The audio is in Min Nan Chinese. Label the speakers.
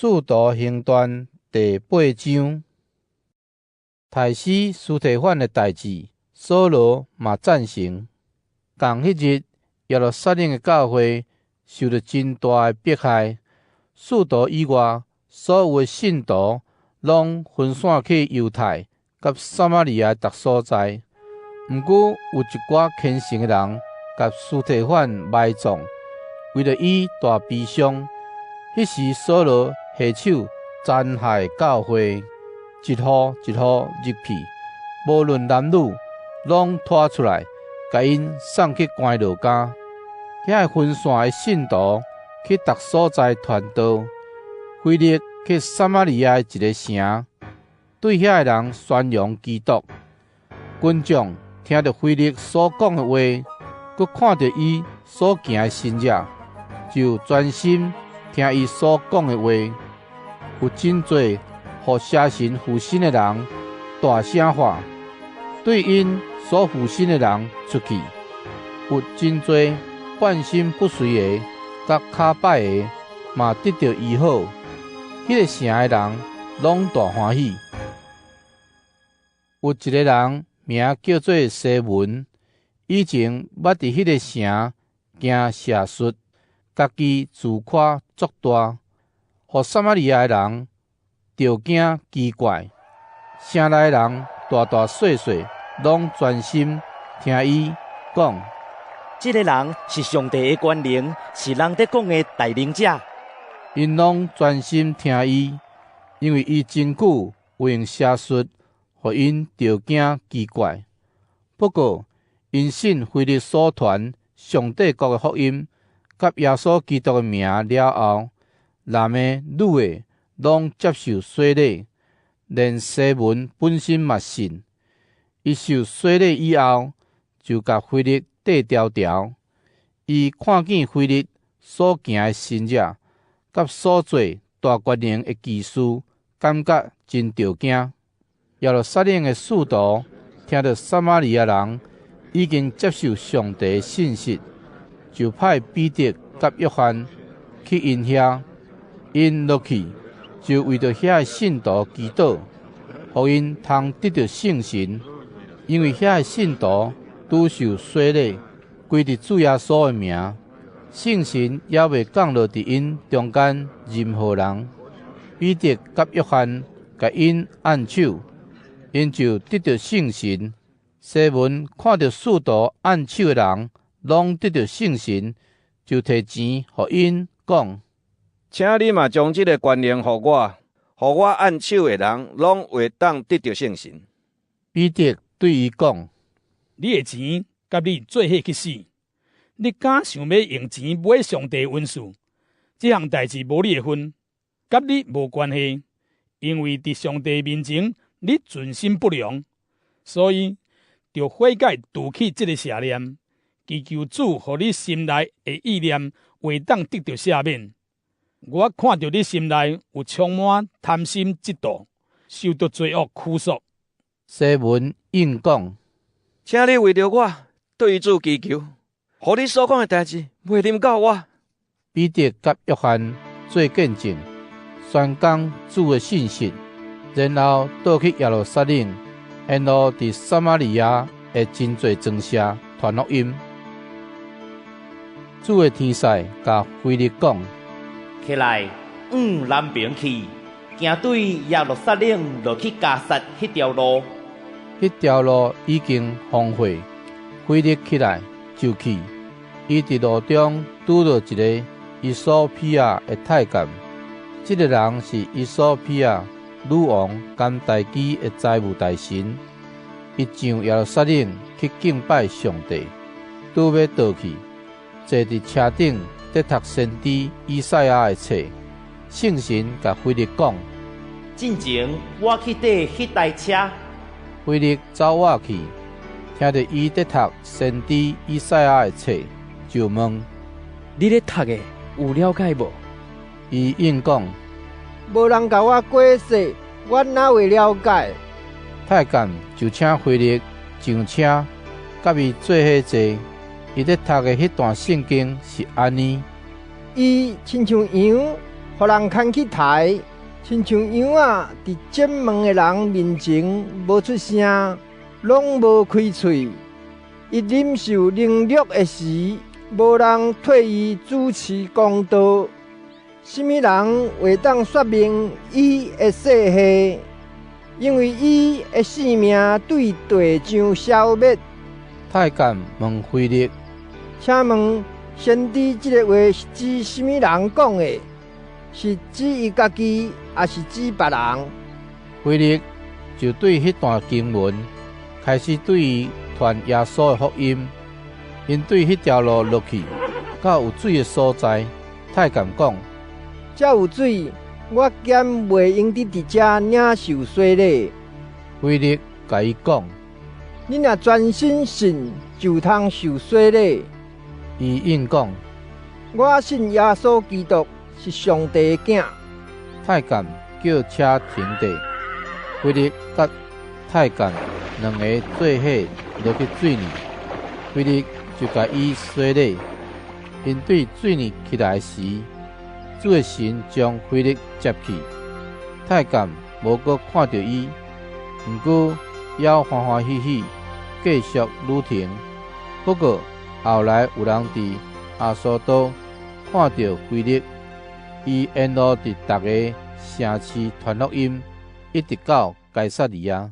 Speaker 1: 使徒行傳第八章，刣死司提反的代誌，掃羅嘛贊成。仝彼日，耶路撒冷的教會受著真大的迫害，使徒以外，所有的信徒攏分散去猶太佮撒瑪利亞逐所在。毋過有一寡虔誠的人，共司提反埋葬，為著伊大悲傷。彼時掃羅下手殘害教會，一戶一戶入去，無論男女，攏拖出來，共𪜶送去關牢監。遐个分散的信徒去逐所在傳道。腓力去撒瑪利亞的一个城，對遐个人宣揚基督。群眾聽著腓力所講的話，閣看著伊所行的神跡，就專心聽伊所講的話。有真濟予邪神附身的人大聲喊，對𪜶所附身的人出去。有真濟半身不遂的、佮跤擺的，嘛得著醫好。彼个城的人攏大歡喜。有一个人名叫做西門，以前捌佇彼个城行邪術，家己自誇足大，予撒瑪利亞的人著驚奇怪。城內人大大細細攏專心聽伊講。
Speaker 2: 這个人是上帝的權能，是人咧講的大能者。
Speaker 1: 𪜶攏專心聽伊，因為伊真久有用邪術，予𪜶著驚奇怪。不過，𪜶信腓力所傳上帝國的福音，佮耶穌基督的名了後，男的、女的攏接受洗禮，連西門本身嘛信。伊受洗禮以後，就共腓力綴牢牢。伊看見腓力所行的神跡，佮所做大權能的奇事，感覺真著驚。耶路撒冷的使徒聽著撒瑪利亞人已經接受上帝的信息，就派彼得佮約翰去𪜶遐。𪜶落去就為著遐个信徒祈禱，予𪜶通得著聖神，因為遐个信徒拄受洗禮，歸佇主耶穌的名，聖神猶未降落佇𪜶中間任何人。彼得佮約翰共𪜶按手，𪜶就得著聖神。西門看著使徒按手的人攏得著聖神，就提錢予𪜶講：
Speaker 3: 請你嘛將這个權能予我，予我按手的人攏會當得著聖神。
Speaker 1: 彼得對伊講：
Speaker 4: 你的錢佮你做伙去死！你敢想欲用錢買上帝恩賜？這項代誌無你的份，佮你無關係，因為佇上帝面前你存心不良，所以著悔改除去這个邪念，祈求主予你心內的意念會當得著赦免。我看著你心內有充滿貪心嫉妒，受著罪惡拘束。
Speaker 1: 西門應講：
Speaker 3: 請你為著我對主祈求，予你所講的代誌袂臨到我。
Speaker 1: 彼得佮約翰做見證，宣講主的信息，然後倒去耶路撒冷，沿路佇撒瑪利亞的真濟莊舍傳福音。主的天使共腓力講：
Speaker 2: 起來，往南爿去，行對耶路撒冷落去迦薩彼條路。
Speaker 1: 彼條路已經荒廢。腓力起來就去，伊佇路中拄著一个衣索比亞的太監，這个人是衣索比亞女王甘大基的財務大臣。伊上耶路撒冷去敬拜上帝，拄欲倒去，坐佇車頂咧讀先知以賽亞的冊。聖神共腓力講：
Speaker 2: 進前倚去綴彼台車。
Speaker 1: 腓力走倚去，聽著伊咧讀先知以賽亞的冊，就問：
Speaker 5: 你咧讀的有了解無？
Speaker 1: 伊應講：
Speaker 6: 無人共我解釋，我哪會了解？
Speaker 1: 太監就請腓力上車，佮伊做伙坐。伊咧讀的彼段聖經是按呢：
Speaker 6: 伊親像羊，予予人牽去刣，親像羊仔佇剪毛的人面前無出聲，攏無開喙。伊忍受凌辱的時，無人替伊主持公道。啥物人會當說明伊的世系？因為伊的性命對地上消滅。
Speaker 1: 太監問腓力：
Speaker 6: 請問先知這個話是指啥物人講的？是指伊家己，抑是指別人？
Speaker 1: 腓力就對彼段經文開始對伊傳耶穌的福音。𪜶對彼條路落去，到有水的所在，太監講：
Speaker 6: 遮有水，我敢袂用得佇遮領受洗禮？
Speaker 1: 腓力共伊講：
Speaker 6: 你若專心信，就通受洗禮。
Speaker 1: 伊應講：
Speaker 6: 我信耶穌基督是上帝的囝。
Speaker 1: 太監叫車停低，腓力佮太監兩个做伙落去水裡，腓力就共伊洗禮。𪜶對水裡起來時，主的神將腓力接去，太監無閣看著伊，毋過猶歡歡喜喜繼續旅程。不過後來有人佇亞索都看著腓力，伊沿路佇逐个城市傳福音，一直到該撒利亞。